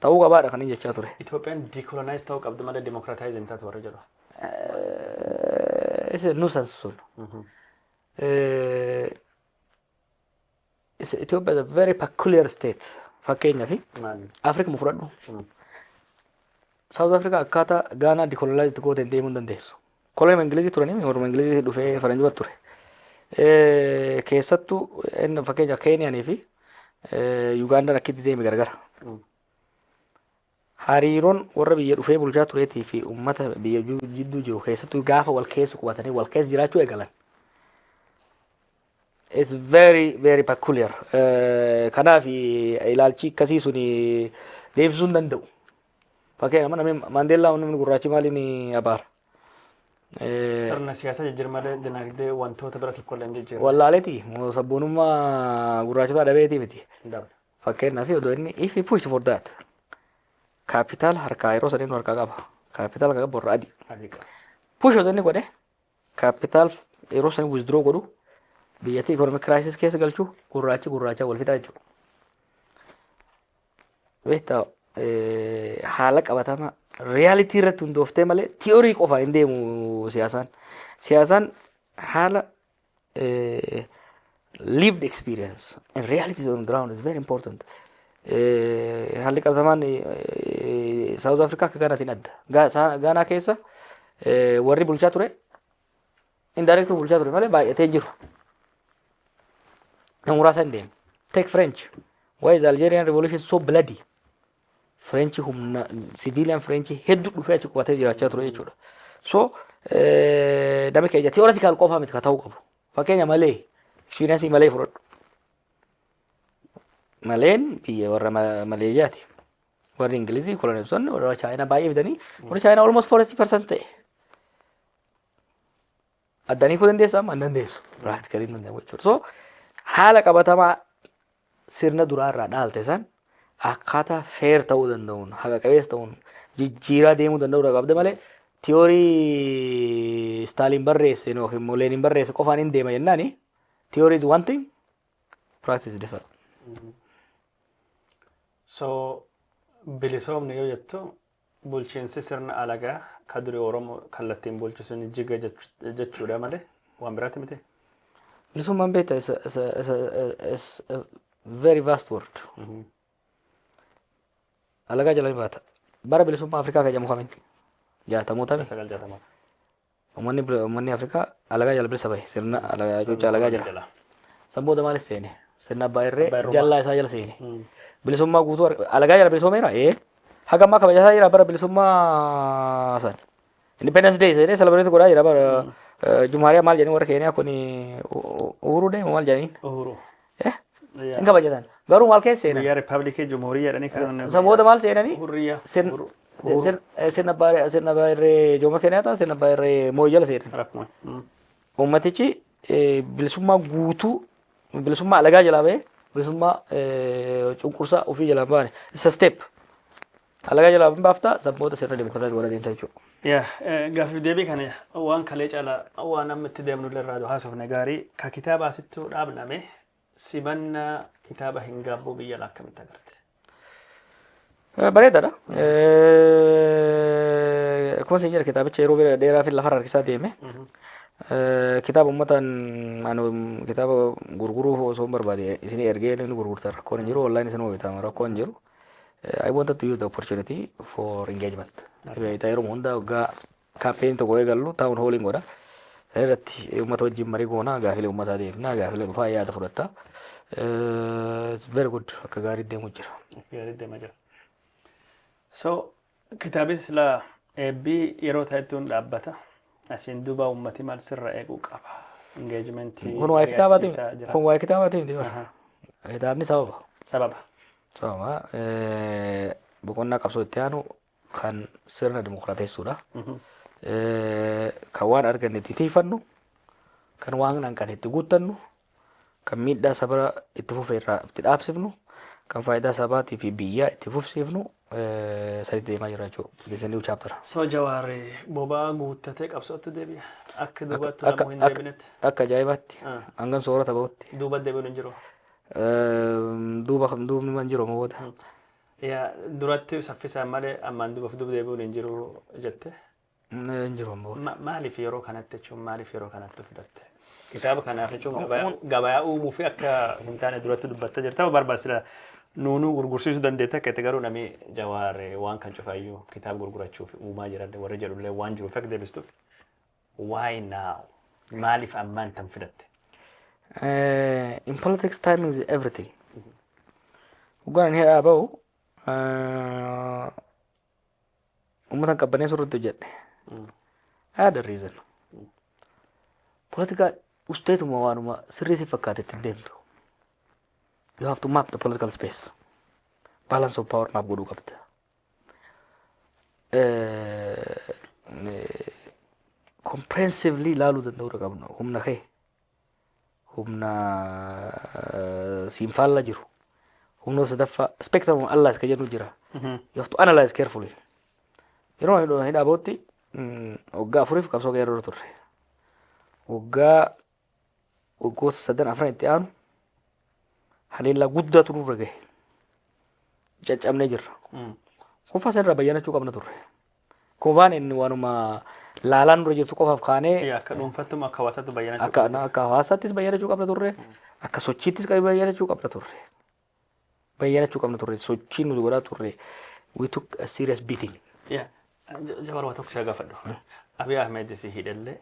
ta'uu qabaadha kan inni jechaa ture. Itoophiyaan decolonize ta'uu qabdu malee democratize hin taatu warri jedhu. Isa nuisance sun. Ethiopia is a very peculiar state. Fakkeenyaaf Maali? Afrika fudhadhu. South Africa akkaataa Gaanaa decolonized gooteen deemuu hin dandeessu. Kolonii Ingilizii turanii, warra Ingilizii dhufee faranjii ture. Keessattuu inni fakkeenya Keeniyaanii fi Ugandaan akkitti deeme gargara. Hariiroon warra biyya dhufee bulchaa tureetii fi uummata biyya jidduu jiru, keessattuu gaafa wal keessa qubatanii wal keessa jiraachuu eegalan, It's very very peculiar. Kanaaf ilaalchi akkasii suni deebisuu hin danda'u. Fakkeenya namni Maandeellaa, namni gurraachi maaliin abaara? Sirna siyaasaa jijjiir malee dinagdee wantoota bira tokko illee hin jijjiirre. Wallaaleeti sabboonummaa gurraachotaa dhabeetii miti. Dabra. Fakkeenyaaf odoo inni, if he pushed for that, capital harkaa yeroo saniin harkaa qaba. Capital harkaa qabu warra adii. Adii qaba. Push odoo inni godhe, capital yeroo sanii withdraw godhu, biyyattii economic crisis keessa galchuu, gurraachi gurraacha wal fixaa jechuudha. Beektaa, haala qabatamaa reality irratti hundooftee malee theory qofaan hin deemu siyaasaan. Siyaasaan haala lived experience and realities on ground is very important. Haalli qabatamaan South Africa akka Gaanaatiin adda. Gaanaa keessa warri bulchaa ture indirect bulchaa ture malee baay'atee jiru. Nama muraasa hin deemu. Take French. Why is the Algerian revolution so bloody? French humna civilian French hedduu dhufee achi qubatee jiraachaa ture jechuudha. So namni keenya theoretical qofa miti ka ta'uu qabu. Fakkeenya malee experience malee fudhadhu. Maleen biyya warra Maleeziyaati. Warri Ingilizii koloneessonni warra Chaayinaa baay'ee fidanii, warri Chaayinaa almost 40% ta'e. Addanii kuu dandeessaa? Amma hin dandeessu. Practically hin danda'amu jechuudha. So haala qabatamaa sirna duraa irraa dhaalte san akkaataa fair ta'uu danda'uun, haqa qabeessa ta'uun jijjiiraa deemuu danda'uu qabda malee, theory Staaliin barreesse yookiin immoo Leeniin barreesse qofaan hin deema jennaani, theory is one thing, practice is different. So bilisoomni yoo jettu, bulchiinsi sirna alagaa ka durii Oromoo kallattiin bulchu sun jiga jechuudha malee waan biraati miti. Bilisummaan, beektaa, is a very vast word. Alagaa jala ni baata. Bara bilisummaa Afrikaa kan jedhamu kamiin? 60moota. 960. Uummanni Afrikaa alagaa jala bilisa bahe, sirna alagaa, cuuchaa alagaa jira. San booda maalis seene? Sirna abbaa irree Abbaa irrummaa. Jallaa isaa jala seene. Bilisummaa guutuu alagaa jala bilisoomeera? Ee. Haga ammaa kabajataa jira bara bilisummaa san. Independence Day seenee celebrate godhaa jira bara Jumhaariyaa maal jedhanii, warra Keeniyaa kun Uhuru Day maal jedhaniin? Uhuru. Eh? Hin kabajatan. Garuu maal keessa seenan? Guyyaa Riippaabilikii Jumhuuriyaa jedhanii kan San booda maal seenanii? Hurriyaa. Sirna sirna abbaa irree Jomo Kenyatta, sirna abbaa irree Moi jala seenan. Rakkuma. Uummatichi bilisummaa guutuu, bilisummaa alagaa jalaa bahee bilisummaa cunqursaa ofii jalaa hin baane. It's a step. Alagaa jalaa hin baaftaa, san booda sirna dimokiraatii godha deemta jechuudha. Yaa, gaaffii deebii kana waan kalee caalaa waan amma itti deemnu illee irraa haasofne gaarii. Ka kitaaba asittuu dhaabname, simannaa kitaaba Hin Gaabbuu biyya alaa akkamitti agarte? Bareedaadha. Akkuma isin jedha, kitaabicha yeroo dheeraa fi lafarra harkisaa deeme. Kitaaba uummataan anu kitaaba gurguruuf osoo hin barbaade isinii ergee inni gurgurtan rakkoon hin jiru, online isinuma bitama, rakkoon hin jiru. I wanted to use the opportunity for engagement. Beektaa, yeroo hunda waggaa campaign tokko eegallu town halliin godha. Sana irratti uummata wajjin marii goona, gaafilee uummataa deemna, gaafilee dhufaa yaada fudhatta. It's very good, akka gaarii deemu jira. Gaarii deemaa jira. So kitaabis la eebbii yeroo ta'ettuun dhaabbata. Asiin duuba uummati maal sirra eeguu qaba? Engagementii Kun waa'ee kitaabaati. mari'achiisaa jira. Kun waa'ee kitaabaati miti bara. Kitaabni sababa. Sababa. Sababa boqonnaa qabsoo itti aanu kan sirna dimokiraateessuudha. Kan waan arganne itti tiifannu, kan waan hanqate itti guuttannu, kan miidhaa saba itti fufe irraa itti dhaabsifnu, kan faayidaa sabaatii fi biyyaa itti fufsiifnu sanitti deemaa jira jechuudha. This is a new chapter. So Jawaarri boba'aa guuttatee qabsootti deebi'a. Akka duubatti lamuu hin deebinetti. Akka ajaa'ibaatti hangan soorata bahutti. Duuba deebiin hin jiru. Duuba duubni man jiru amma booda. Yaa, duratti saffisaan malee ammaan duubaaf duuba deebi'uun hin jiru jette. Hin jiru amma booda. Maaliif yeroo kanatti jechuun, maaliif yeroo kanatti filatte? Kitaaba kanaaf jechuun gabayaa uumuu fi akka hin taane duratti dubbattee jirta. Barbaachisa nuunuu gurgursiisuu dandeette akka itti, garuu namni Jawaar waan kan cufaayyuu kitaaba gurgurachuuf uumaa jiran warri jedhullee waan jiruuf akka deebistuuf. Why now? Maaliif ammaan tan filatte? In politics, timing is everything. Dhugaan inni hidhaa bahu uummata qabbanee surratti hojjedhe. I had a reason. Politika usteetuma waanuma sirrii si fakkaate ittiin deemtu. You have to map the political space. Balance of power map godhuu qabda. Comprehensively ilaaluu danda'uu qabna. Humna kee, humna siin faalla jiru, humna sadaffaa, spectrum of allies ka jennu jira. You have to analyze carefully. Yeroo hidhaa bootti waggaa 4f qabsoo qeerroo turre. Waggoota sadan afran itti aanu haleellaa guddaatu nurra gahe. Caccabnee jirra. Kuffaa irraa bayyanachuu qabna turre. Kubbaan inni waanuma laalaan dura jirtu qofaaf kaanee Akka dhuunfattuma, akka hawaasaatti bayyanachuu akka hawaasaattis bayyanachuu qabna turre. Akka sochiittis bayyanachuu qabna turre. Bayyanachuu qabna turre. Sochiin nuti godhaa turre. We took a serious beating. Jawar, waa tokko si gaafadhu. Abiy Ahmed si hidhallee,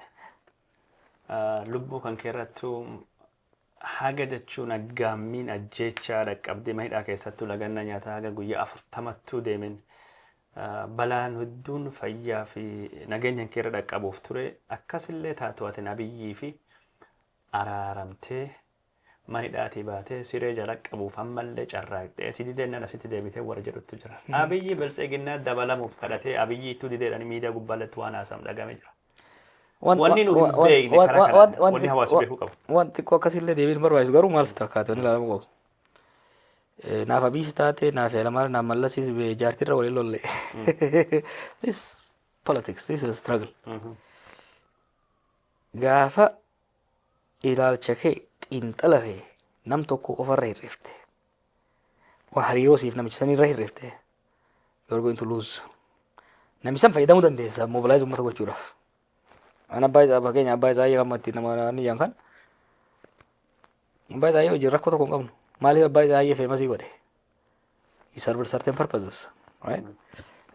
lubbuu kan keerrattuu haga jechuun aggaammiin ajjeechaa dhaqqabdee, mana keessattuu laganna nyaataa haga guyyaa 40ttuu deemen, balaan hedduun fayyaa fi nageenya keerra dhaqqabuuf ture. Akkasillee taatu, ati Abiyyii fi araaramtee, mana hidhaatii baatee, siree jala qabuuf ammallee carraaqxee, si dideennan asitti deebitee warra jedhutu jira. Abiyyi Biltsiginnaa dabalamuuf kadhatee, Abiyyi ittuu dideedhaan miidiyaa gubbaalatti waan haasa'amu dhagame jira. Wanni nu hin beekne karaa kanaan wanni hawaasa beekuu qabu. Waan xiqqoo akkasillee deebiin barbaachisu garuu maal si fakkaate, wanni ilaalamuu qabu? Naaf Abiyyiis taate, naaf Hayilamaariyaam, naaf Mallasiis jaartirra waliin lolle. This politics, this is a struggle. Gaafa ilaalcha kee, xiinxala kee nam tokko qofarra hir'ifte, waa hariiroo siif namicha sanirra hir'ifte, you are going to lose. Namicha san fayyadamuu dandeessa mobilize uummata gochuudhaaf. An abbaa isaa, fakkeenya abbaa isaa kan itti nama ni kan abbaa isaa hojii rakkoo tokko hin qabnu. Maaliif abbaa isaa famous godhe? He served certain purposes. Right?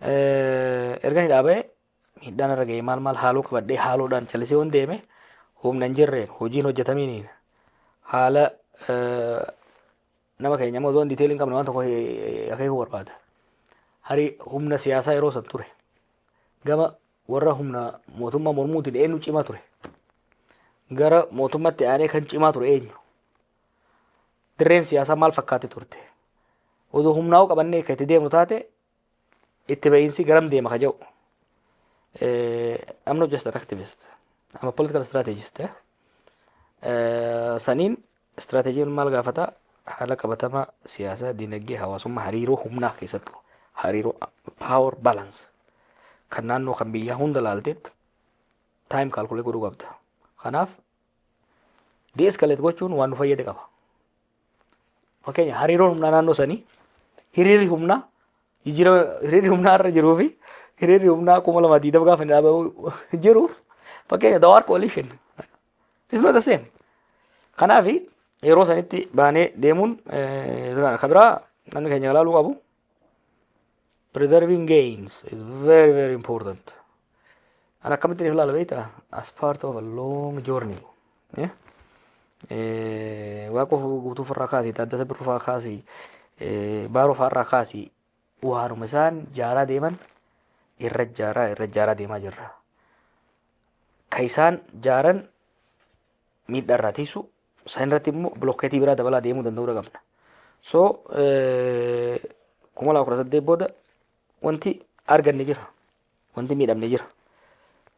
Erga ni dhaabee miidhaan irra ga'ee, maal maal haaloo qabadhee, haaloodhaan callisee waan deeme, humna hin jirreen, hojiin hojjetamiiniin, haala nama keenya immoo osoo detail hin qabne waan tokko akeekuu barbaada. Hari humna siyaasaa yeroo san ture gama warra humna mootummaa mormuutiin eenyu cimaa ture? Gara mootummaatti aanee kan cimaa ture eenyu? Dirreen siyaasaa maal fakkaate turte? Odoo humnaa'uu qabannee kan itti deemnu taate, itti ba'iinsi garam deema ka jedhu. I'm not just an activist. I'm a political strategist. Eh? Saniin istirateejiin maal gaafata? Haala qabatamaa siyaasaa, dinagdee, hawaasummaa, hariiroo humnaa, keessattuu hariiroo power balance kan naannoo, kan biyyaa hunda laalteet time calculate godhuu qabda. Kanaaf de-escalate gochuun waan nu fayyade qaba. Fakkeenya, hariiroon humnaa naannoo sanii, hiriirri humnaa jijjiirama, hiriirri humnaa irra jiruu fi hiriirri humnaa 2020 gaafa inni dhaabamu jiru, fakkeenya the war coalition is not the same. Kanaaf yeroo sanitti baanee deemuun kan biraa namni keenya ilaaluu qabu. Preserving gains is very, very important. An akkamittiin ilaala beektaa? As part of a long journey. Yeah? Waaqa Guutuu irraa kaasii, Taaddasa Birruu fa'aa kaasii, Baaroo fa'aa irraa kaasii, waanuma isaan jaaraa deeman irra jaaraa, irra jaaraa deemaa jirra. Ka isaan jaaran miidhaa irraa tiisu, san irratti immoo bilokkeetii biraa dabalaa deemuu danda'uu qabna. So 2018 booda wanti arganne jira. Wanti miidhamne jira.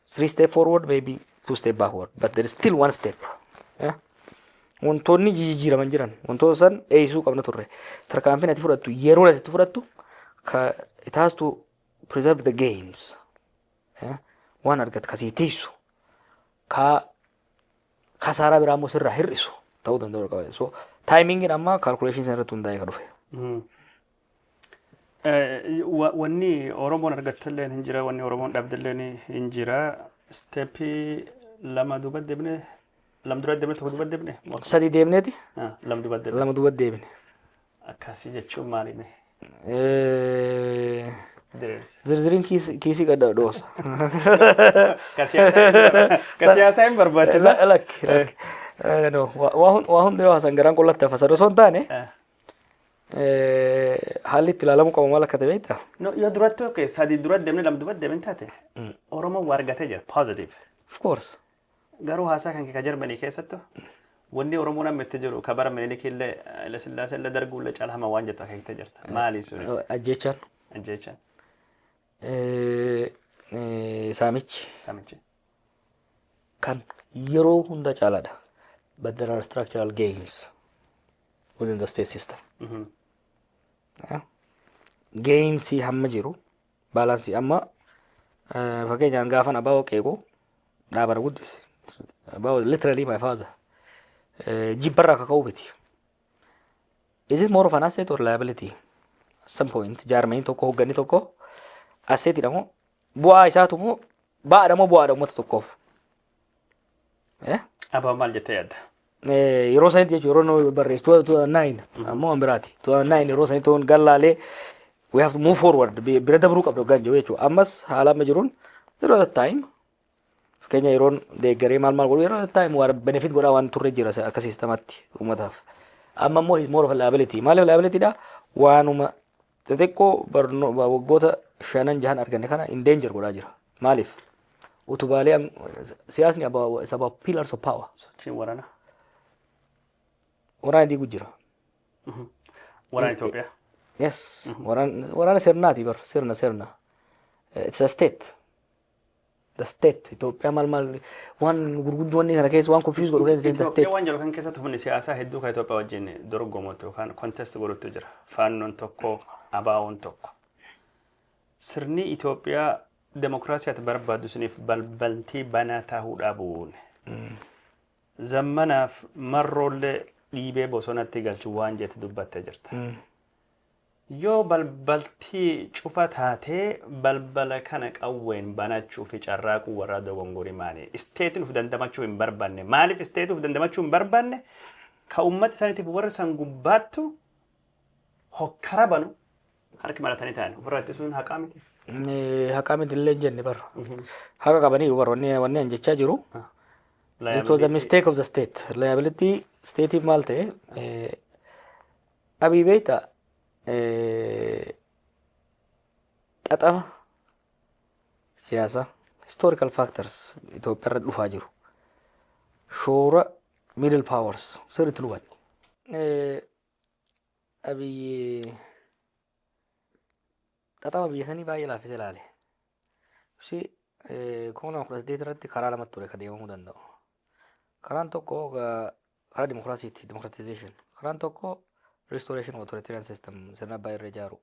Three step forward, maybe two step backward, but there is still one step. Yeah? Wantoonni jijjiiraman jiran, wantoota san eeysuu qabna turre. Tarkaanfiin ati fudhattu, yeroo ati fudhattu, ka it has to preserve the gains. Yeah? Waan argatu kasii tiisu, ka kasaaraa biraa immoo sirraa hir'isu ta'uu danda'u qaba. So timingin amma calculation sana irratti hundaa'ee kan dhufe. Wanni Oromoon argattellee hin jira, wanni Oromoon dhabdellee hin jira. Step lama duuba deebine, lama dura deebine, tokko duuba deebine. Sadi deemneeti. Lama duuba deebine. Lama duuba deebine. Akkasii jechuun maali? Diriirsi. Zirziriin kiisii gadda dhoosa. Ka siyaasaa hin barbaachisa. Lakki, lakki. No, waa hunda yoo haasan garaan qullatti hafa. Osoo hin taane haalli itti ilaalamuu qabu maal akka ta'e beektaa? No, yoo duratti, okay, sadi dura deemne, lama duuba deemne taate, Oromoon waa argatee jira, positive. Of course. Garuu haasaa kan ka Jarmanii keessattu wanni Oromoon amma itti jiru ka bara Minilik illee, Haile Sillaasee illee, Darguu illee caala hama waan jettu akeektee jirta. Maali suni? Ajjechaan. Ajjechaan. Saamichi. Saamichi. Kan yeroo hunda caalaadha. But there are structural gains within the state system. Gainsii hamma jiru balance amma fakkeenyaan gaafan abaa'oo qeequu dhaabana guddise. Abaa'oo literally my father. Jibbarraa akka ka'uu miti. Is it more of an asset or liability? Some point jaarmanii tokko, hoogganni tokko assetiidha moo bu'aa isaatu moo ba'aadha moo bu'aadha uummata tokkoof? Eh? Abaa maal jettee yaadda? Yeroo sanitti jechuun yeroo nu barreessu 2009 ammoo waan biraati. 2009 yeroo sanitti waan gallaalee we have to move forward, bira dabruu qabdu hoggaan jiru jechuudha. Ammas haala amma jiruun yeroo that time, fakkeenya yeroon deeggaree maal maal godhu, yeroo that time waan benefit godhaa waan turre jira akka systematti uummataaf. Amma immoo is more of a liability. Maaliif liability dha? Waanuma xixiqqoo waggoota shanan jahan arganne kana in danger godhaa jira. Maaliif? Utubaalee siyaasni is about pillars of power. Sochiin waraanaa. Waraana diiguu jira. Waraana Itoophiyaa. Yes. Waraana sirnaati bar, sirna. It's a state. The state Itoophiyaa maal maal waan gurguddoo wanni kana keessa waan confuse godhu keessa the Itoophiyaa state. waan jedhu kan keessatti humni siyaasaa hedduu kan Itoophiyaa wajjin dorgomutu yookaan contest godhutu jira. Faannoon tokko, ABO'n tokko. Sirni Itoophiyaa demokiraasiyaati barbaadu suniif balbaltii banaa ta'uu dhabuun zammanaaf marroollee dhiibee bosonatti galchu waan jette dubbattee jirta. Yoo balbaltii cufa taatee, balbala kana qawween banachuu fi carraaquu warra dogongorii maali? Stateiin uf dandamachuu hin barbaanne. Maaliif stateii uf dandamachuu hin barbaanne? Ka uummata isaaniitiif warra san gubbaattu hokkara banu harki maratanii ta'an ofirraa ittisuun haqaa miti. Haqaa miti illee hin jenne bar. Haqa qabanii bar, wanni an jechaa jiru. It was a mistake of the state. Liability state maal ta'e, Abiy beektaa, xaxama siyaasaa historical factors Itoophiyaa irra dhufaa jiru. Shoora middle powers sirriitti nu hubanne. Abiy xaxama biyya sanii baay'ee laaffisee ilaale. Si 2018 irratti karaa lamatti ture ka deemamuu danda'u. Karaan tokko karaa dimokiraasiiti, democratization. Karaan tokko restoration of authoritarian system, sirna abbaa irree ijaaru.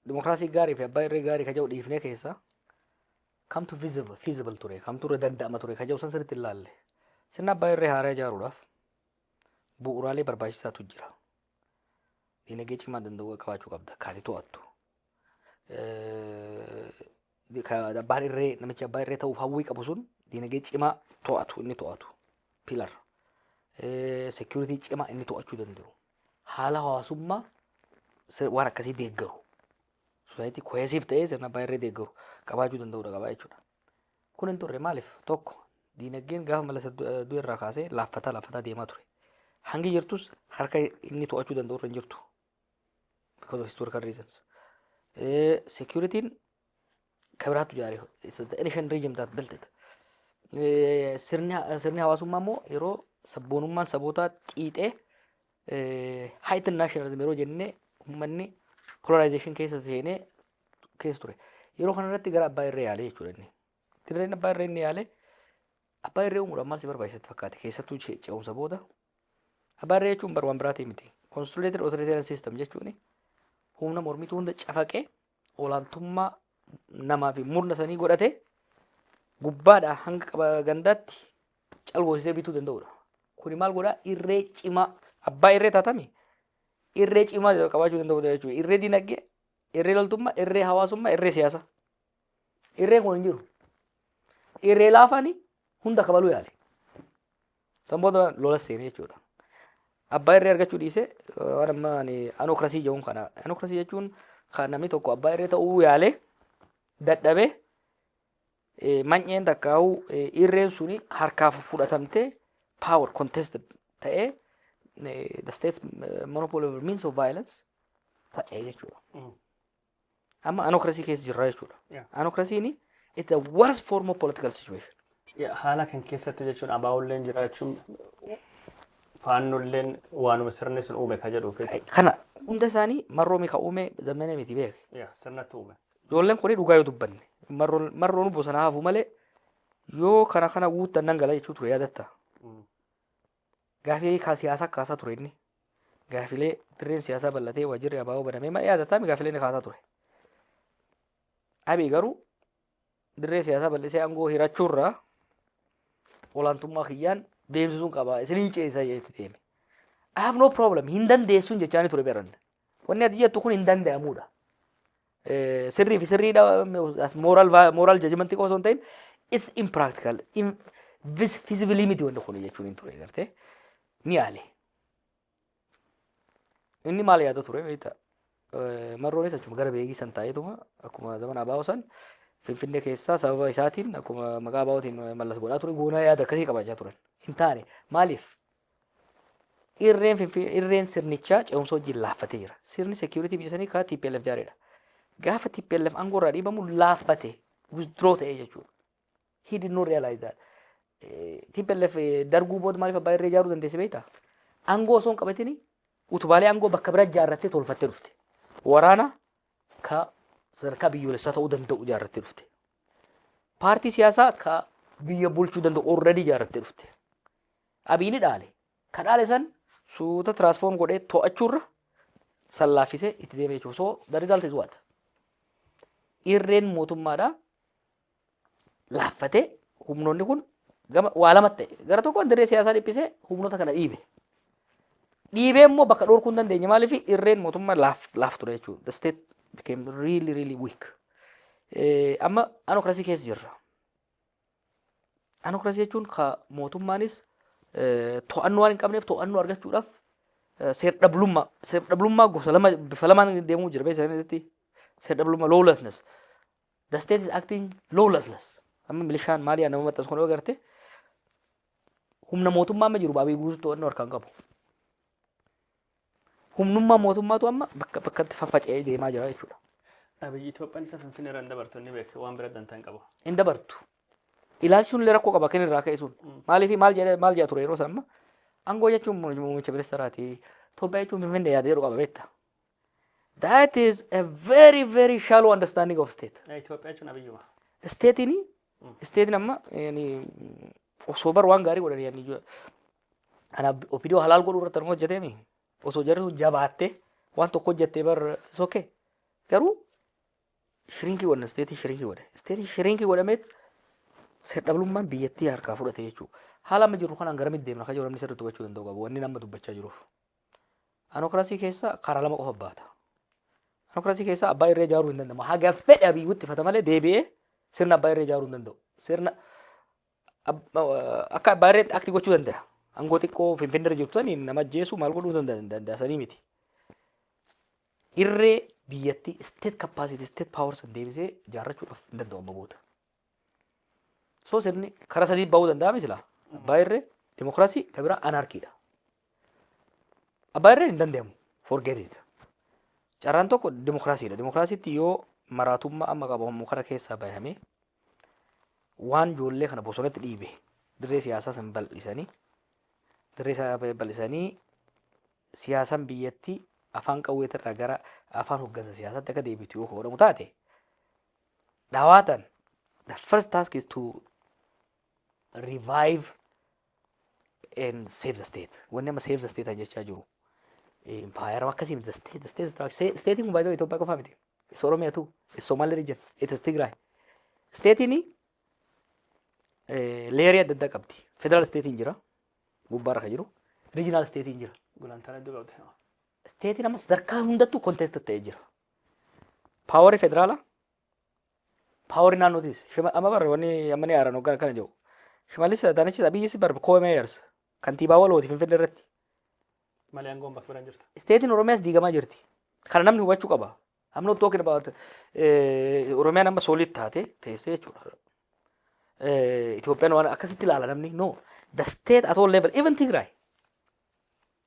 Dimokiraasii gaarii fi abbaa irree gaarii ka jedhu dhiifnee keessa kamtu feasible ture, kamtu irra danda'ama ture ka jedhu san sirriitti ilaalle. Sirna abbaa irree haaraa ijaaruudhaaf bu'uuraalee barbaachisaatu jira. Dinagdee cimaa danda'u qabaachuu qabda, kaati to'attu. Abbaan irree, namichi abbaa irree ta'uuf hawwii qabu sun dinagdee cimaa to'atu inni to'atu. Pillar. Security cimaa inni to'achuu danda'u. Haala hawaasummaa waan akkasii deeggaru. Society cohesive ta'ee sirna abbaa irree deeggaru qabaachuu danda'udha qabaa jechuudha. Kun hin turre. Maaliif? Tokko, dinagdeen gaafa Mallas du'e irraa kaasee laaffataa laaffataa deemaa ture. Hangi jirtus harka inni to'achuu danda'u irra hin jirtu. Because of historical reasons. Security'n kan biraatu ijaare. It's the ancient regime that built it. Sirni hawaasummaa immoo yeroo sabboonummaan sabootaa xiixee heightened nationalism yeroo jennee uummanni polarization keessa seenee keessa ture. Yeroo kanarratti gara abbaa irree yaalee jechuudha inni. Dirreen abbaa irree inni yaalee, abbaa irree uumuudhaan maal si barbaachisatti fakkaate, keessattuu ce'umsa booda? Abbaa irree jechuun bar waan biraatii miti. Consolidated authoritarian system jechuun humna mormituu hunda cafaqee olaantummaa namaa fi murna sanii godhate gubbaadhaa hanga qaba gandaatti calgoosisee bituu danda'udha. Kuni maal godhaa? Irree cimaa abbaa irree taatami irree cimaa qabaachuu danda'udha jechuudha. Irree dinagdee, irree loltummaa, irree hawaasummaa, irree siyaasaa. Irreen kun hin jiru. Irree laafani hunda kabaluu yaale. Tan booda lola seenee jechuudha. Abbaa irree argachuu dhiisee waan amma ani anocracy jedhuun kana. Anocracy jechuun kan namni tokko abbaa irree ta'uu yaalee dadhabee manyeen takkaa'uu irreen suni harkaa fudhatamtee power contested ta'ee the state's monopoly over means of violence faca'ee jechuudha. Amma anocracy keessa jirra jechuudha. Anocracy'n it's the worst form of political situation. Haala kan keessatti jechuun ABOlleen jiraachuun, faannolleen waanuma sirni sun uume ka jedhuuf. Kana hunda isaanii marroo ka uume Zammana miti, beeke. Sirnatti uume. Ijoolleen kuni dhugaa yoo dubbanne marroon bosona hafu malee yoo kana kana guuttan nan gala jechuu ture, yaadatta. Gaafilee ka siyaasaa kaasaa ture inni. Gaafilee dirreen siyaasaa bal'atee waajjirri ABO banamee ma yaadataa, gaafilee inni kaasaa ture. Abiy garuu dirree siyaasaa bal'isee aangoo hirachuurraa olaantummaa kiyyaan deemsisuun qaba isiniin ceesisa jeetti deeme. I have no problem. Hin dandeessuun jechaani ture beeran. Wanni ati jettu kun hin danda'amudha. Sirrii fi sirriidha, moral judgment qofa osoo hin ta'in, it's impractical. Feasibility miti wanni kun jechuun hin ture gartee. Ni yaale. Inni maal yaada ture beektaa? Marroonis achuma gara beekii san taa'eetuma akkuma zaman ABO san Finfinnee keessaa sababa isaatiin akkuma maqaa ABOtiin Mallas godhaa ture goonaa yaada akkasii qabaachaa turan. Hin taane. Maaliif? Irreen Finfinnee, irreen sirnichaa ce'umsa wajjin laaffatee jira. Sirni security biyya sanii kaa TPLF jaareedha. Gaafa TPLF aangoo irraa dhiibamu laaffate, withdraw ta'e jechuudha. He did not realize that. TPLF darbuu booda maaliif abbaa irree ijaaruu dandeesse beektaa? Aangoo osoo hin qabatini utubaalee aangoo bakka bira ijaarrattee tolfattee dhufte. Waraana ka sadarkaa biyyoolessaa ta'uu danda'u ijaarrattee dhufte. Paartii siyaasaa ka biyya bulchuu danda'u already ijaarrattee dhufte. Abiyyi ni dhaale. Ka dhaale san suuta transform godhee to'achuurra san laaffisee itti deeme jechuudha. So the result is what? Irreen mootummaadhaa laaffatee humnoonni kun gama waa lamatti ta'e. Gara tokkoon dirree siyaasaa dhiphisee humnoota kana dhiibe. Dhiibee immoo bakka dhorkuu hin dandeenye. Maaliif? Irreen mootummaa laaf ture jechuudha. The state became really, really weak. Amma anocracy keessa jirra. Anocracy jechuun ka mootummaanis to'annoo waan hin qabneef to'annoo argachuudhaaf seer-dhablummaa gosa lama bifa lamaan deemuu jira beeksisa seer-dhablummaa, lawlessness. The state is acting lawlessness. Amma milishaan maali nama maxxansu kun yoo agarte humna mootummaa amma jiru baabii guutuu to'annoo harkaan qabu. Humnummaa mootummaatu amma bakka bakkatti faffaca'ee deemaa jira jechuudha. Abiyyi Itoophiyaan isa Finfinnee irra hin dabartu inni beeka, waan bira dantaa hin qabu. Hin dabartu. Ilaalchi sun illee rakkoo qaba kan irraa ka'e sun. Maaliif, maal jedhee maal jedha ture yeroo sana? Amma aangoo jechuun muummicha ministeeraati. Itoophiyaa jechuun Finfinnee yaada jedhu qaba beekta. That is a very, very shallow understanding of state. Itoophiyaa jechuun Abiyyuma. Stateiin amma yani osoo bar waan gaarii godhan yani ana OPDO halaal godhuu irratti anuma hojjeteemi. Osoo jarri sun jabaattee waan tokko hojjettee bar it's okay. Garuu shrink godhan, state shrink godhe. State shrink godhameet seer-dhablummaan biyyattii harkaa fudhate jechuudha. Haala amma jirru kanaan garamitti deemna kan jiru namni sirriitti hubachuu danda'u qabu. Wanni nama dubbachaa jiruuf. Anocracy keessa karaa lama qofa baata. Anocracy keessa abbaa irree ijaaruu hin danda'amu. Haga fedhe Abiyyi ittifata malee deebi'ee sirna abbaa irree ijaaruu hin danda'u. Sirna akka abbaa irreetti act gochuu danda'a. Aangoo xiqqoo Finfinnee irra jirtu saniin nama ajjeesuu maal godhuu danda'a sanii miti. Irree biyyattii, state capacity, state power san deebisee ijaarrachuudhaaf hin danda'u amma booda. So sirni karaa sadii bahuu danda'a misila. Abbaa irree, dimokiraasii, kan biraa anarchydha. Abbaa irreen hin danda'amu. Forget it. Carraan tokko dimokiraasiidha. Dimokiraasiitti yoo maraatummaa amma qabamu kana keessaa bahamee waan ijoollee kana bosonatti dhiibe dirree siyaasaa san bal'isanii, dirree siyaasaa bal'isanii, siyaasaan biyyattii afaan qawweetirraa gara afaan hoggansa siyaasaatti akka deebitu yoo godhamu taate, dhawaatan the first task is to revive and save the state. Wanni amma save the state jechaa jiru. Empire akkasii miti, the state, the state structure. State kun baay'ee Itoophiyaa qofaa miti. It's Oromiyaa too. It's Somali region. It's Tigray. Statein layerii adda addaa qabdi. Federal statein jira. Gubbaarra kan jiru. Regional statein jira. Gulantaa hedduu qabdi. Statein amma sadarkaa hundattuu contested ta'ee jira. Powerri federaalaa, powerri naannootis. Amma barre wanni amma ni haaran hoggan kana jiru. Shimallis Adaanechis Abiyyis barbe co-mayors kantiibaa walooti Finfinnee irratti. Malee aangoon bakka biraan jirtu. Stateiin Oromiyaas diigamaa jirti. Kana namni hubachuu qaba. I'm not talking about Oromiyaan amma solid taate teessee jechuudha. Itoophiyaan waan akkasitti ilaala namni. No. The state at all level, even Tigray.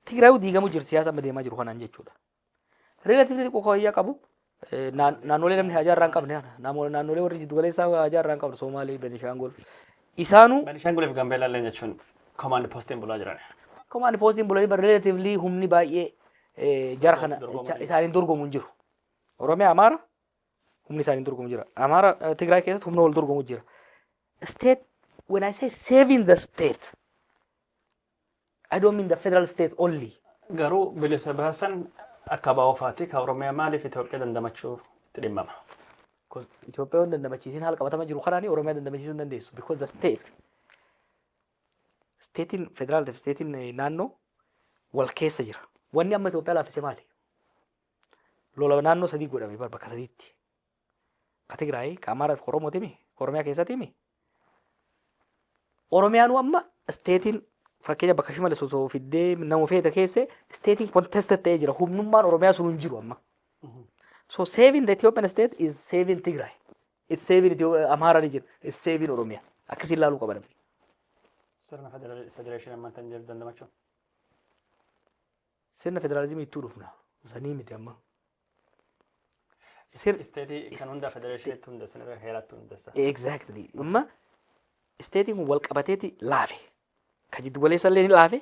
Tigraay diigamuu jirti siyaasa amma deemaa jiru kanaan jechuudha. Relatively xiqqoo wayyaa qabu. Naannolee namni hajaa irraa hin qabne, naannolee warri jiddu galeessaa hajaa irraa hin qabne, Somaalee, Benishaangol. Isaanuu Benishaangol fi Gaambeellaa illee jechuun command postiin bulaa jiran. Command postiin bulanii bar relatively humni baay'ee jara kana isaaniin dorgomu hin jiru. Oromiyaa, Amaara humni isaaniin dorgomu jira. Amaara, Tigraay keessatti humna wal dorgomu jira. State, when I say saving the state, I don't mean the federal state only. Garuu bilisa baasan akka baa'oo ka Oromiyaa maaliif Itoophiyaa dandamachuu itti dhimmama? Itoophiyaa hin dandamachiisin, haala qabatama jiru kanaani Oromiyaa dandamachiisuu hin dandeessu. Because the state, stateiin federal fi stateiin naannoo Wal keessa jira. Wanni amma Itoophiyaa laaffise maali? Lola naannoo sadii godhame bar bakka sadiitti. Ka Tigraay, ka Amaaraa, ka Oromooti mi? Oromiyaa keessatti mi? Oromiyaanuu amma stateiin fakkeenya bakka Shimalis osoo fiddee nama feete keesse stateiin contested ta'ee jira. Humnummaan Oromiyaa sun hin jiru amma. So saving the Ethiopian state is saving Tigray. It's saving Amhara region. It's saving Oromia. Akkasiin ilaaluu qaba namni. Sirna federeeshinii ammaan jedhu dandamachuu. Sirna federaalizimii ittuu dhufna. Sanii miti amma. Stateii kan hunda federeeshiniitti hundeessan irra heeratti hundeessa. Exactly. Amma stateiin kun wal qabateeti laafe. Ka jiddu galeessa illee ni laafe.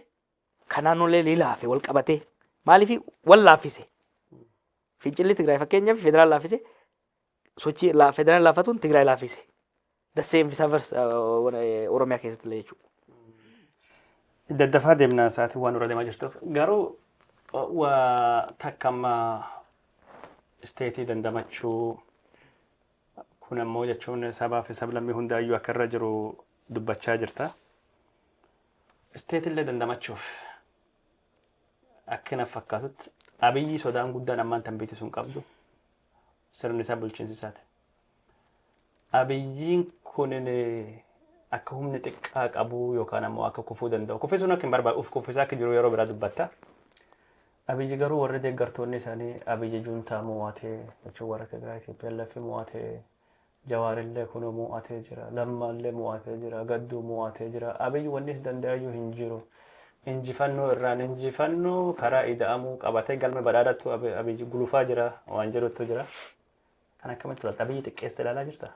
Ka naannollee ni laafe wal qabatee. Maaliif wal laaffise? Fincilli Tigraay fakkeenyaaf federaal laaffise. Sochii federaal laaffatuun Tigraay laaffise. The same vice versa Oromiyaa keessatti illee jechuudha. Daddafaa deemna, sa'aatii waan dura deemaa jirtuuf. Garuu waa takka amma stateii dandamachuu kun ammoo jechuun sabaa fi sablammii hundaayyuu akka irra jiru dubbachaa jirta. Stateillee dandamachuuf akka na fakkaatutti Abiyyi sodaan guddaan ammaan tan biiti sun qabdu sirni isaa bulchiinsi isaati. Abiyyiin kunin akka humni xiqqaa qabu yookaan ammoo akka kufuu danda'u. Kuffisuun akka hin barbaadu, uf kuffisaa akka jiru yeroo biraa dubbatta. Abiyyi garuu warri deeggartoonni isaanii Abiyyi juuntaa mo'atee jechuun warra Tigraay TPLF mo'atee, Jawaarillee kunoo mo'atee jira, Lammaallee mo'atee jira, Gadduu mo'atee jira. Abiyyi wanni is danda'ayyuu hin jiru. Injifannoo irraan injifannoo karaa ida'amuu qabatee galma badhaadhattu Abiyyi gulufaa jira waan jedhutu jira. Kan akkamitti ilaalta? Abiyyi xiqqeessite ilaalaa jirta?